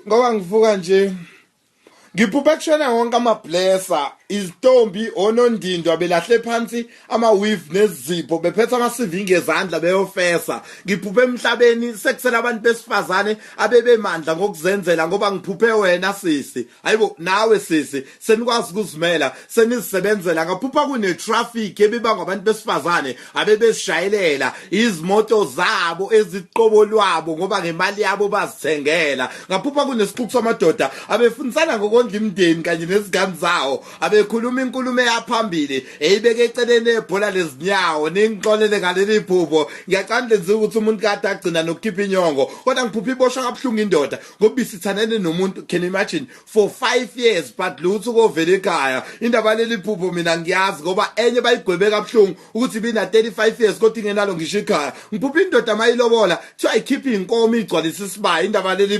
Ngoba ngivuka nje ngiphuphe kushona wonke amablesser, izitombi, onondindwa belahle phansi ama-weave nezipho, bephethe ama-CV ngezandla beyofesa. Ngiphuphe emhlabeni sekusele abantu besifazane abebemandla ngokuzenzela, ngoba ngiphuphe wena sisi, hayibo, nawe sisi, senikwazi ukuzimela, senizisebenzela. Ngaphupha kune-traffic ebibangwa abantu besifazane abebezishayelela izimoto zabo eziqobo lwabo, ngoba ngemali yabo bazithengela. Ngaphupha kunesixuku samadoda abefundisana ngokondla imindeni kanye nezingane zawo, abekhuluma inkulumo eyaphambili eyibeke eceleni ebhola lezinyawo. Ningixolele ngaleli phupho, ngiyacanda lenziwa ukuthi umuntu kade agcina nokukhipha inyongo, kodwa ngiphupha iboshwa kabuhlungu indoda ngoba isithandene nomuntu, can you imagine, for 5 years, but lutho kovela ekhaya. Indaba leli phupho mina ngiyazi, ngoba enye bayigwebe kabuhlungu ukuthi ibina 35 years kodwa ingenalo ngisho ekhaya. Ngiphupha indoda mayilobola kuthiwa ikhipha inkomo igcwalisa isibaya. Indaba leli